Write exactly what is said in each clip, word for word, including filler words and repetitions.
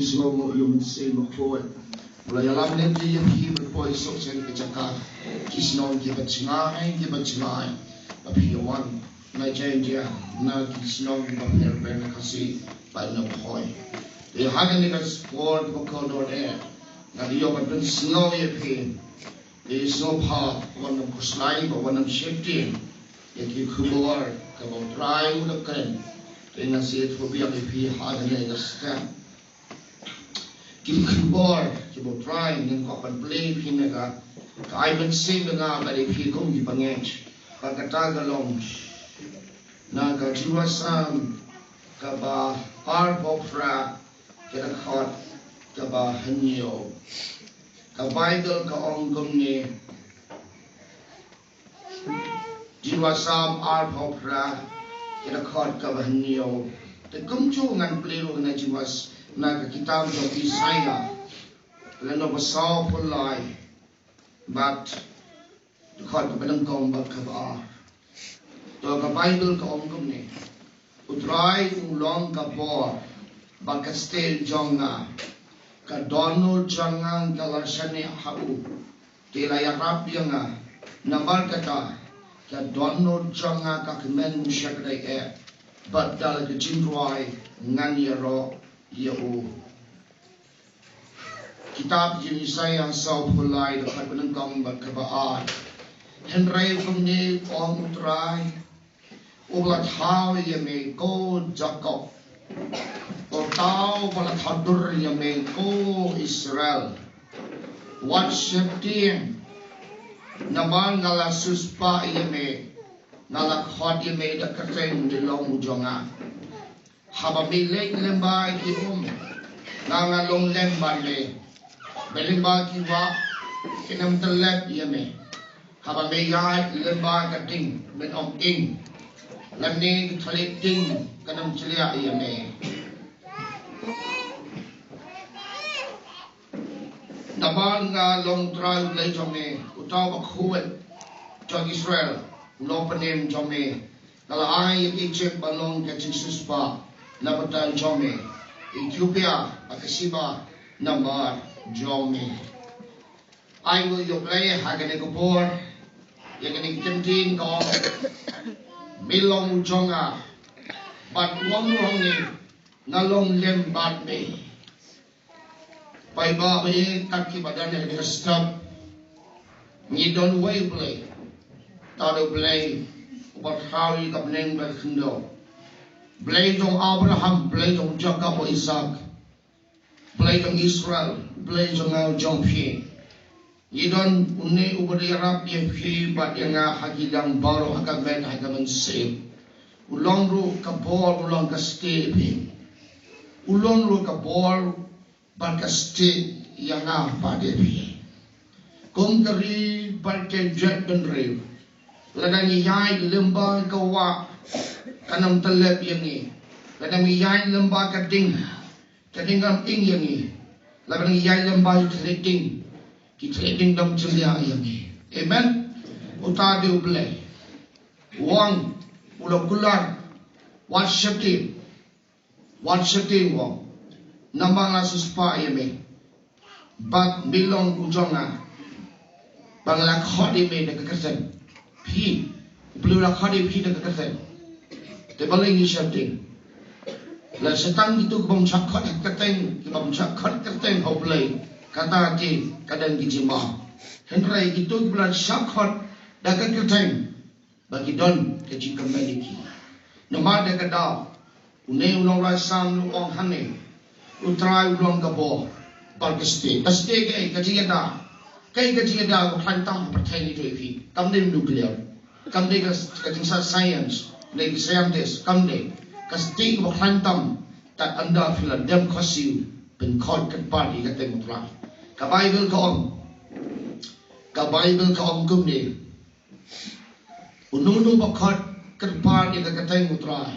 Sngewbha ïa u Mynsiem Bakhuid. U la ïalam lem ïa phi ban poi suk sha ka jaka ki shnong kiba jngai kiba jngai. Ba phi wan na Jaintia, na ki shnong kiba pher pher na Khasi bad na Bhoi. Te ha kane ka por kiba kordor eh, nga ïoh ban pynsngew ïa phi. Te sngewbha wan nym khuslai bad wan nym sheptieng ïa ki khubor kaba U Trai u la kren. Te nga sa ïathuh biang ïa phi ha kane ka step. Ki khubor kiba U Trai ngin kwah ban plie ïa phi na ka, ka ai mynsiem ïa nga bad ïa phi kum ki bangeit. Bad kata ka long na ka Jingrwai Salm kaba arphew phra, ka dkhot kaba hynñiew. Ka Baibl ka ong kumne. Jingrwai Salm arphew phra, ka dkhot kaba hynñiew. Te kumjuh ngan plie ruh na Jingrwai s-, na ka kitab jong Isaïah, lynnong ba sawphew lai, bad dkhot kaba nyngkong bad kaba ar. To, ka Baibl ka ong kumne. U Trai u long ka bor bad ka stieh jong nga. Ka dohnud jong nga ka la shaniah ha u, te la ïarap ïa nga. Namar kata, ka dohnud jong nga ka kmen sha kdai eh, bad da la ka jingrwai ngan ïaroh ïa u. Kitab jong Isaïah sawphew lai, dkhot ba nyngkong bad kaba ar. Hynrei kumne ong U Trai, uba la thaw ïa me ko Jakob, uta uba la thaw dur ïa me ko Israel. Wat sheptieng, namar nga la siewspah ïa me, nga la khot ïa me da ka kyrteng, me long u jong nga. Haba me leit lyngba ki um, nga ngan long lem bad me. Bad lyngba ki wah, kin ym tyllep ïa me. Haba me ïaid lyngba ka ding, men ym ing. Lymne ki thylliej ding kin ym chlia ïa me. Namar nga long Trai U Blei jong me, uta uba khuid jong Israel, u longpynim jong me. Nga la ai ïa ka Ijipt ban long ka jingsiewspah na bynta jong me, Ethiopia bad ka Seba namar jong me. Ai nguh ïa U Blei ha kane ka por, ïa kane ka ktien ka ong, me long u jong nga, bad u ong ruh hangne, nga long lem bad me. Paidbah, ba ïeit, kat kiba don ha kane ka step, ngi don uwei U Blei. Uta u Blei uba thaw ïa ka bneng bad ka khyndew. Blei jong Abraham, Blei jong Jakob bad Isak, Blei jong Israel, Blei jong nga jong phi. Ngi don une uba ïarap ïa phi bad ïa nga ha ki liang baroh, ha ka met, ha ka mynsiem. U long ruh ka bor, u long ka stieh phi. U long ruh ka bor bad ka stieh ïa nga bad ïa phi. Kum ka ri bad ka jaitbynriew, lada ngi ïaid lyngba ka wah, kan ym tyllep ïa ngi. Lada ngi ïaid lyngba ka ding, ka ding kan ym ing ïa ngi. Lada ngi ïaid lyngba ki thylliej ding, ki thylliej ding kan ym chlia ïa ngi. Amen. Uta u dei U Blei. U ong, u la kular, wat sheptieng. Wat sheptieng, u ong, namar nga la siewspah ïa me, bad me long u jong nga. Ba nga la khot ïa me da ka kyrteng. Phi, U Blei u la khot ïa phi da ka kyrteng. Te balei ngi sheptieng? Lada tang kito ki bym shah khot da ka kyrteng, ki bym shah khot da ka kyrteng ha U Blei, kata te ka don ka jingma. Hynrei kito kiba la shah khot da ka kyrteng, ba ki don ka jingkmen ïa ki. Namar da kata, une u nongrwai Salm u ong hangne, U Trai u long ka bor bad ka stieh. Ka stieh kaei? Ka jingïada. Kaei ka jingïada kaba khlaiñ tam ha pyrthei ngi ïohi? Kam dei nuclear, kam dei ka, ka jingshah science, ne ka scientist, kam dei. Ka stieh kaba khlaiñ tam, tad ynda phi la dem khohsiew ban khot kyrpad ïa ka kyrteng U Trai. Ka Baibl ka ong, ka Baibl ka ong kumne, uno uno uba khot kyrpad ïa ka kyrteng U Trai,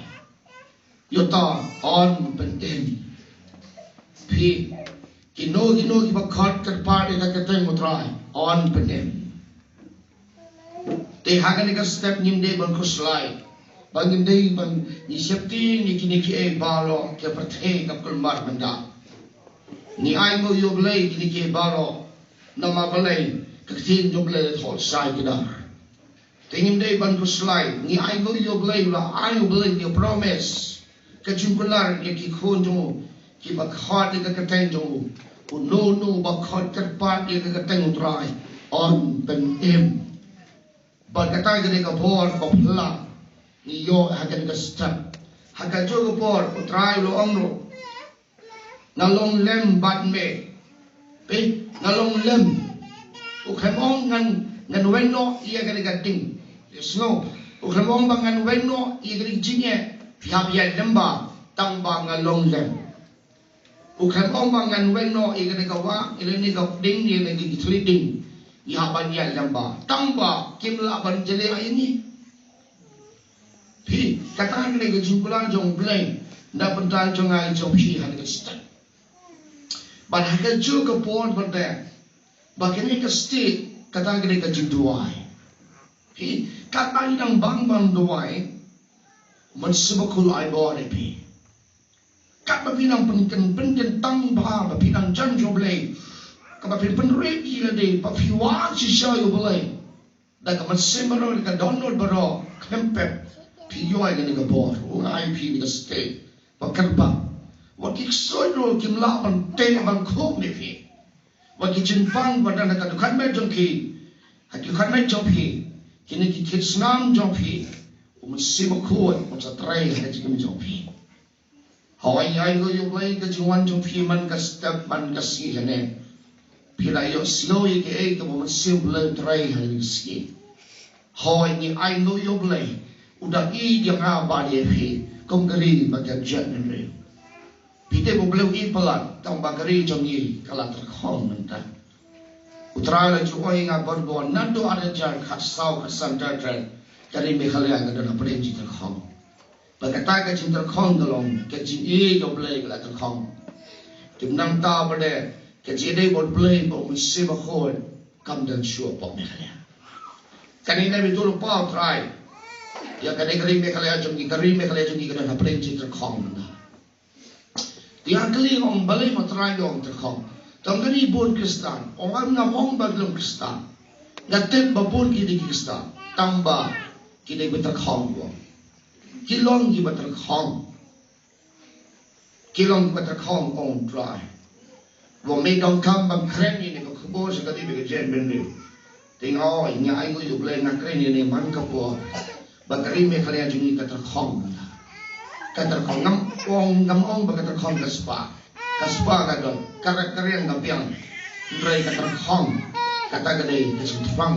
ïa uta un pynim. Phi, kino kino kiba khot kyrpad ïa ka kyrteng U Trai, un pynim. Te ha kane ka step ngim dei ban khuslai, ba ngim dei ban, ngi sheptieng ïa kine kiei baroh, ka pyrthei ka kulmar mynta. Ngi ai nguh ïa U Blei kine ki baroh. Namar balei? Ka ktien jong U Blei la thoh shai kdar. Te ngim dei ban khuslai, ngi ai nguh ïa U Blei, la ai U Blei ïa promise. Ka jingkular ïa ki khun jong u kiba khot ïa ka kyrteng jong u. Uno uno uba khot kyrpad ïa ka kyrteng U Trai un pynim. Bad kata ka dei ka bor kaba phylla ngi ïoh ha kane ka step. Ha kajuh ka por U Trai u la ong ruh, nga long lem bad me. Peit, nga long lem. U khlem ong ngan, ngan weng noh ïa kane ka ding. Yes, no. U khlem ong ba ngan weng noh ïa kane ka jingeh. Phi hap ïaid lem bad nga, tang ba nga long lem. U khlem ong ba ngan weng noh ïa kane ka wah, ïa kane ka ding, ïa kane ka thli ding. Ngi hap ban ïaid lem bad nga, tang ba kim lah ban jleh ïa ngi. Phi, kata ka dei ka jingkular jong U Blei na bynta jong nga jong phi ha kane ka step. Bad ha kajuh ka por pat de, ba kane ka step, kata ka dei ka jingduwai. Phi, katba ngi dang bang ban duwai, U Mynsiem Bakhuid u ai bor ïa phi. Katba phi nang pynkyntang, pynkyntang bha, ba phi nang jan jong U Blei, kaba phi pynrit ïa lade, ba phi wad shisha ïa U Blei da ka mynsiem baroh, da ka dohnud baroh, khlem pep, phi ïoh ïa kane ka bor. U ai phi kane ka step ba kyrpang. Wat ki ksuid ruh kim lah ban teh ban khup ïa phi. Wat ki jingpang ba don ha ka dukhan met jong ki, ha ki dukhan met jong phi, kine ki kit snam jong phi, U Mynsiem Bakhuid un sa trei ha ka jingim jong phi. Hooid, ngi ai nguh ïa U Blei ka jingwan jong phi man ka step, man ka sngi kane. Phi la ïohsngew ïa kaei kaba U Mynsiem Blei u trei ha kane ka sngi. Hooid, ngi ai nguh ïa U Blei, u da ïeit ïa nga bad ïa phi kum ka ri bad ka jaitbynriew. Phi tip U Blei u ïeit palat, tang ba ka ri jong ngi ka la tyrkhong mynta. U Trai la ju ong ïa nga bor bor, naduh ar hajar khatsaw khatsan, ka ri Meghalaya ka don hapdeng jingtyrkhong. Bad kata ka jingtyrkhong ka long ka jingïeit ïa U Blei ka la tyrkhong. Te nangta pat de, ka jingïadei bad U Blei bad U Mynsiem Bakhuid kam don shuh hapoh Meghalaya. Kane ka dei ba to lypa U Trai ïa kane ka ri Meghalaya jong ngi, ka ri Meghalaya jong ngi ka don hapdeng jingtyrkhong mynta. Te nga kylli, ong balei ma Trai ba ong tyrkhong? Tang ka ri bun Khristan. Ong, ngam ong ba ki long Khristan. Nga tip ba bun ki dei ki Khristan, tang ba ki dei ba tyrkhong, ong. Ki long kiba tyrkhong. Ki long kiba tyrkhong, ong Trai. Ba me donkam ban kren ïa kane ka khubor sha ka ri bad ka jaitbynriew. Te nga ong, nga ai nguh ïa U Blei, nga kren ïa kane man ka por ba ka ri Meghalaya jong ngi ka tyrkhong. Ka tyrkhong, ngam ong, ngam ong ba ka tyrkhong ka spah. Ka spah ka don, ka rek ka riang ka biang. Hynrei ka tyrkhong, kata ka dei ka jingthrang.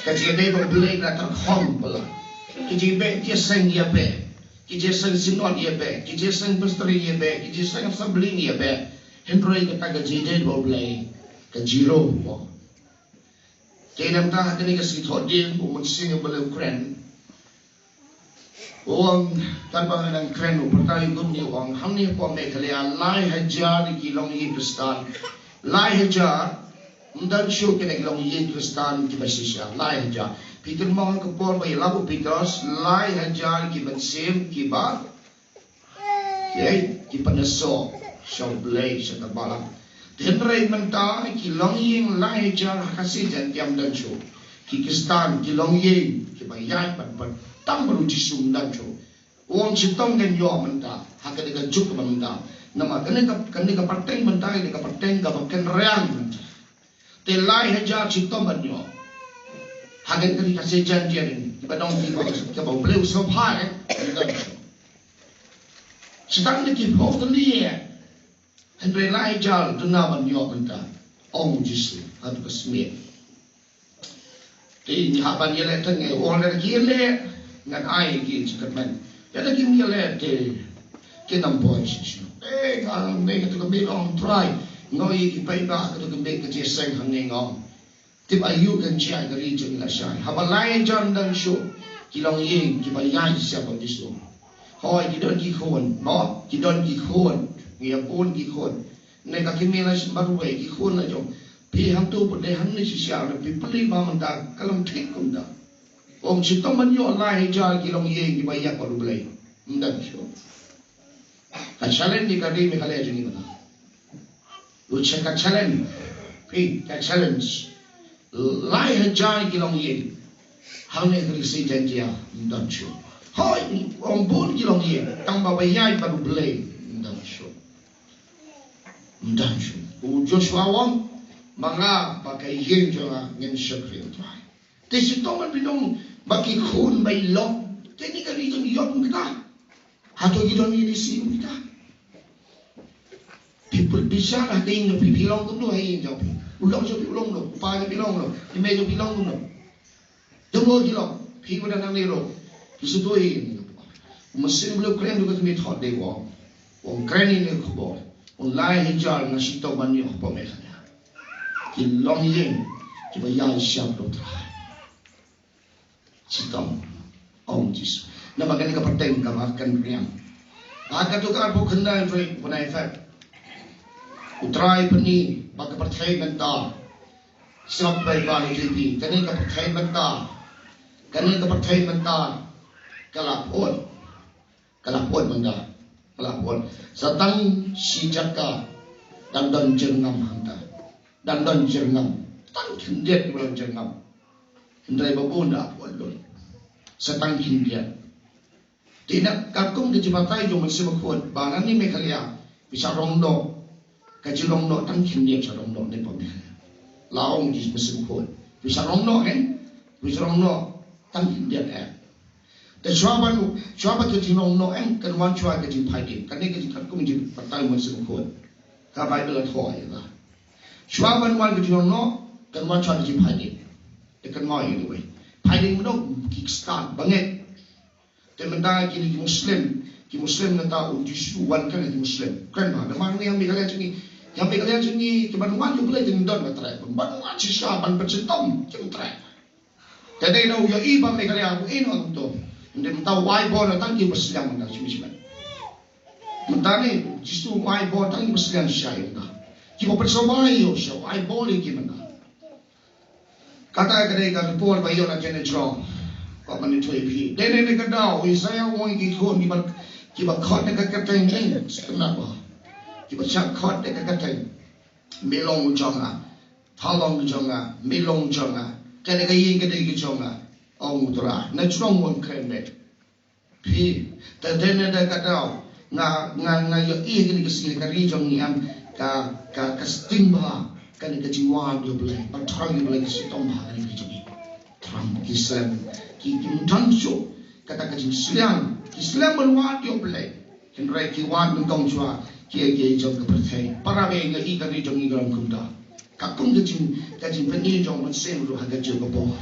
Ka jingïadei bad U Blei ka tyrkhong palat. Ki jingbeh jingïaseng ïa beh, ki jingïaseng synod ïa beh, ki jingïaseng presbytery ïa beh, ki jingïaseng assembly ïa beh. Hynrei kata ka jingïadei bad U Blei ka zero. Te nangta ha kane ka sngi Thohdieng, U Mynsiem Blei u kren. U ong, katba nga dang kren, u pyrta ïa u, u ong, hangne hapoh Meghalaya lai hajar ki longïing Khristan. Lai hajar. Ym don shuh kine ki longïing Khristan kiba shisha. Lai hajar. Phi kynmaw ha ka por ba ïalap u Petros, lai hajar ki mynsiem kiba Ïa, ki pynïasoh sha U Blei, sha ka balang. Hynrei mynta ki longïing lai hajar ha Khasi Jaintia ym don shuh. Ki Khristan, ki longïing kiba ïaid bad, bad tang bad U Jisu ym don shuh. U ong shitom ngin ïoh mynta ha kane ka juk ba mynta. Namar kane ka, kane ka pateng mynta, kane ka pateng kaba kynriang mynta. Te lai hajar shitom ban ïoh ha kane ka ri Khasi Jaintia, kiba don kiba, kiba U Blei u sngewbha, eh, ym don shuh. Sa tang da ki phew tylli, eh. Hynrei lai hajar duna ban ïoh mynta, ong U Jisu ha kato ka smit. Te ngi hap ban ïaleh tang, eh, ong lada ki ïaleh ngan ai ki jingkyrmen. Lada kim ïaleh te kin ym poi shisha. Eh, nga ne kato ka miet, ong Trai, nga ïohi ki paidbah kato ka miet ka jingïaseng hangne, nga ong. Tip aïu kan jia ka ri jong ngi lashai. Haba lai hajar ym don shuh ki longïing kiba ïaid sha U Jisu. Hooid, ki don ki khun, mo, ki don ki khun. Ngi ïa bun ki khun. Ne ka kmie la shu marwei, ki khun la jong. Phi hangto pat de hangne shisha, ne phi pule ba mynta ka long thik kumta. Ong shitom ban ïoh lai hajar ki longïing kiba ïaid bad U Blei. Ym don shuh. Ka challenge ïa ka ri Meghalaya jong ngi mynta. U check ka challenge. Phi, ka challenge. Lai hajar ki longïing. Hangne ka Risi Jaintia, ym don shuh. Hoi, ym bun ki longïing. Tang ba ba ïaid bad U Blei, ym don shuh. Ym don shuh. U Joshua u ong, ma nga bad ka ïing jong nga ngin shakri U Trai. Te shitom ban pyndonkam ba ki khun ba i long. Te kane ka ri jong i ïoh kum kita. Hato ki don ïa i Risi kum kita? Phi put bishar ha ka ïing jong phi, phi long kumno ha ïing jong phi? U lok jong phi u long kumno? U pa jong phi long kumno? I mei jong phi long kumno? Te mo ki long, phi ba dang nangne ruh. Phi sngewthuh ïa kane ka por. U Mynsiem Blei u kren ruh ka kmie thok dei u ong. U ong kren ïa kane ka khubor. U ong lai hajar nga shitom ban ïoh hapoh Meghalaya. Ki longïing kiba ïaishah bad U Trai. Shitom, ong Jisu. Namar kane ka pateng kaba kan riam. Ha kato ka arphew khyndai tarik u bnai Feb, U Trai pyni ba ka pyrthei mynta. Sngap bha ïa phi, kane ka pyrthei mynta. Kane ka pyrthei mynta ka la pyut. Ka la pyut mynta. Ka la pyut. Sa tang shi jaka dang don jyrngam hangta. Dang don jyrngam. Tang khyndiat kiba don jyrngam. Hynrei ba bun da pyut lut. Sa tang khyndiat. Te na ka kum ka jingbatai jong u Mynsiem Bakhuid ba nangne Meghalaya phi sa rong noh. Ka jingrong noh tang khyndiat sa rong noh ne pom ne. La ong u Mynsiem Bakhuid phi sa rong noh, eh? Phi sa rong noh tang khyndiat, eh? Te shuwa ban, shuwa ba ka jingrong noh, eh, kan wan shuwa ka jingphai dien. Kane ka jingkatkum jingbatai u Mynsiem Bakhuid. Ka Baibl la thoh ïa ka. Shuwa ban wan ka jingrong noh kan wan shuwa ka jingphai dien. Te kan wan ïa kawei. Phai dien mynno? Ki Khristan ba ngeit. Te mynta kine ki Muslim, ki Muslim nangta u Jisu u wan kren ha ki Muslim. Kren bha, namar ngi ha Meghalaya jong ngi, ha Meghalaya jong ngi, te ban wan U Blei te ngim don ba treh, ban wan shisha ban pynshitom te ngim treh. Te dei na u ïohi ba Meghalaya u ïehnoh kumto. Ynda mynta u ai bor na tang kiba sliang mynta, shim shim. Mynta ne u Jisu u ai bor tang kiba sliang shisha ïa mynta. Kiba pynsawai ïa u shisha u ai bor ïa ki mynta. Kata ka dei ka report ba ïoh na kane ka jrong. Ba mynta ïathuh ïa phi. Dei ne ka daw u Isaiah u ong ïa ki khun kiba, kiba khot na ka kyrteng jong nga, sa kynmaw ba kiba shah khot na ka kyrteng. Me long jong nga. Pha long jong nga. Me long jong nga. Kane ka ïing ka dei ka jong nga, ong U Trai. Na jrong u ong kren beit. Phi, te dei ne dei ka daw nga, nga, nga ïohi ha kane ka sngi ka ri jong ngi em ka, ka, ka sting bha kane ka jingwan ïa U Blei, ba thrang ïa U Blei ka shitom bha kane ka ri jong ngi. Thrang ki slem, ki, kim don shuh kata ka jingsliang, ki slem ban wad ïa U Blei. Hynrei ki wad nyngkong shuwa ki, ki jong ka pyrthei. Para bangeit, ïohi ka ri jong ngi ka long kumta. Ka kum ka jing, ka jingpyni jong u Mynsiem ruh ha ka juh ka por.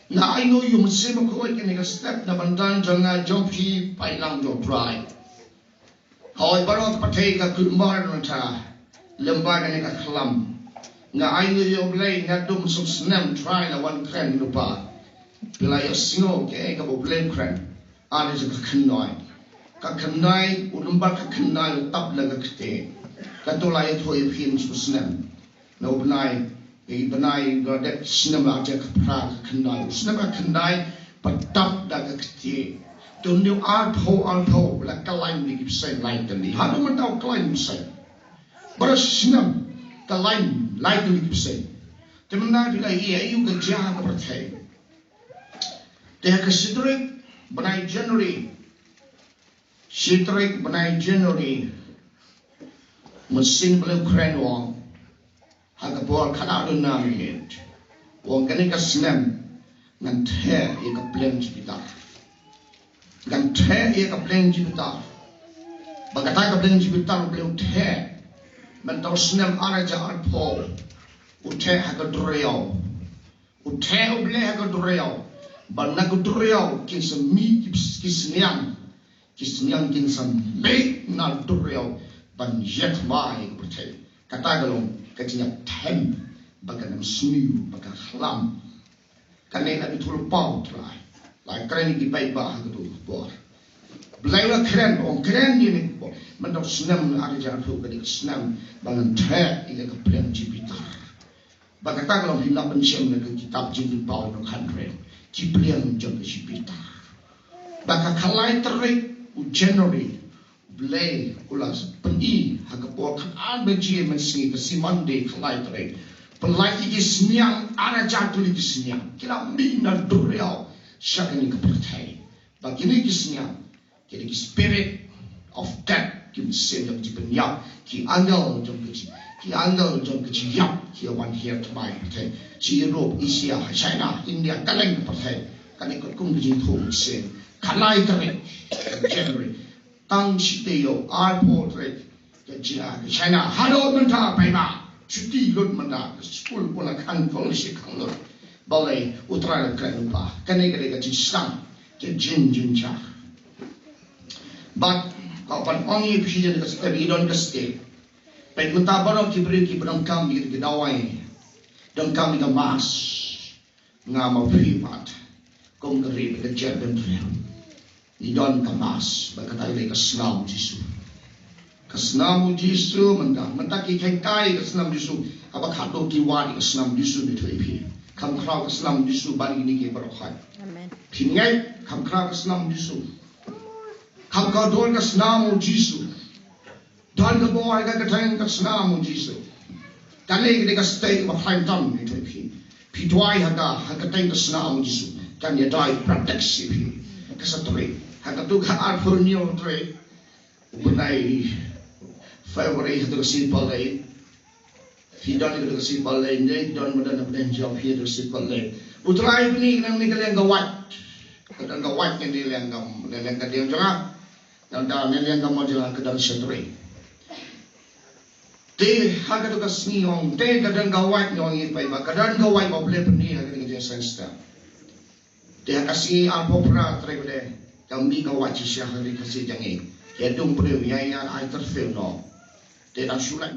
Nga ainguh ïa u Mynsiem Bakhuid kane ka step na bynta jong nga jong phi paidlang jong U Trai. Hooid baroh ka pyrthei ka kulmar nangta lem bad kane ka khlam. Nga ainguh ïa U Blei naduh mynsiem snem Trai la wan kren lypa. Phi la ïohsngew kaei kaba U Blei u kren. Ar hajar ka khyndai. Ka khyndai, u number ka khyndai u tap la ka kti. Kato la ïathuh ïa phi mynsiem snem. Na u bnai, i bnai Nodep snem ar hajar khatphra ka khyndai. U snem ka khyndai, ba tap da ka kti. Te une u arphew, arphew, la kyllaiñ ïa ki bseiñ lai tylli. Haduh mynta u kyllaiñ bseiñ. Baroh snem, kyllaiñ lai tylli ki bseiñ. Te mynta phi la ïohi ïa u ka jia ka pyrthei. Te ha ka shi tarik bnai January. Shi tarik bnai January. Mynsiem Blei u kren u ong. Ha ka por khatar duna minit. U ong kane ka snem ngan theh ïa ka pliang Jupiter. Ngan theh ïa ka pliang Jupiter. Ba kata ka pliang Jupiter U Blei u theh. Mynta u snem ar hajar arphew. U theh ha ka duriaw. U theh U Blei ha ka duriaw. Ba na ka duriaw kin sa mih ki, ki sniang. Ki sniang kin sa mih na duriaw ban ïaid bha ïa ka pyrthei. Kata ka long ka jingïathem ba kan ym sniew, ba ka khlam. Kane la ïathuh lypa U Trai. La kren ïa ki paidbah ha kato ka por. Blei la kren, ong kren ïa kane ka por. Mynta u snem ar hajar arphew ka dei ka snem ba ngan theh ïa ka pliang Jupiter. Ba kata ka long phi lah ban shem na ka kitab Jingpynpaw na ka khatrem. Ki pliang jong ka Jupiter. Ba ka khatlai tarik u January, u Blei u la pyni ha ka por khatar baje mynsngi, ka sngi Monday khatlai tarik. Pynlait ïa ki synñiang, ar hajar tylli ki synñiang ki la mih na duriaw sha kane ka pyrthei. Ba kine ki synñiang ki dei ki spirit of death, ki mynsiem jong ka jingpynïap, ki angel jong ka jing, ki angel jong ka jingïap ki wan hiar thymmai pyrthei. Shi Europe, Asia, China, India, kylleng ka pyrthei. Kane ka kum ka jingthoh mynsiem. Khatlai tarik January. Tang shi taïew arphew tarik ka jia ka China. Haduh mynta paidbah, shuti lut mynta, ka skul pula khang, college khang lut. Balei? U Trai u la kren lypa. Kane ka dei ka jingsdang, ka jingjynjar. Bad ka ban ong ïa phi, ïa ka state, i don ka state. Peit mynta baroh ki briew kiba donkam ïa ka dawai, donkam ïa ka mask. Nga ma phi pat, kum ka ri ka jaitbynriew, ngi don ka mask, ba kata ka dei ka snam u Jisu. Ka snam u Jisu mynta, mynta ki kheiñ kai ka snam u Jisu. Haba khatduh ki wad ïa ka snam u Jisu, ne thoi phi. Kham khraw ka snam u Jisu ban ïa kine ki baroh khoit. Amen. Phi ngeit, kham khraw ka snam u Jisu. Kham kordor ka snam u Jisu. Don ka bor ha ka kyrteng ka snam u Jisu. Kane ka dei ka step ba khlaiñ tam, ne thoi phi. Phi duwai ha ka, ha ka kyrteng ka snam u Jisu. Kan ïa duwai protection phi. Ka sa trei. Ha ka tu ka arphew hynñiew trei. U bnai February ha tu ka simple day. Phi don ka tu ka simple day ne, don ma don na bnai jong phi ha tu ka simple day. U Trai u pyni nang ne ka liang ka wait. Ka don ka wait ne liang ka, ne liang ka dieng jong nga. Nangta ne liang ka mot jong nga ka don sha trei. Te ha ka tu ka sngi ong, te ka don ka wait, ong ïa phi ba ka don ka wait ba U Blei u pyni ha ka ding jong sangsta. Te ha ka sngi arphew phra trei ba dei, ka mih ka wait shisha ha ri Khasi jong ngi. Ïa dum briew ïa ïa ai curfew noh. Te dang shu lait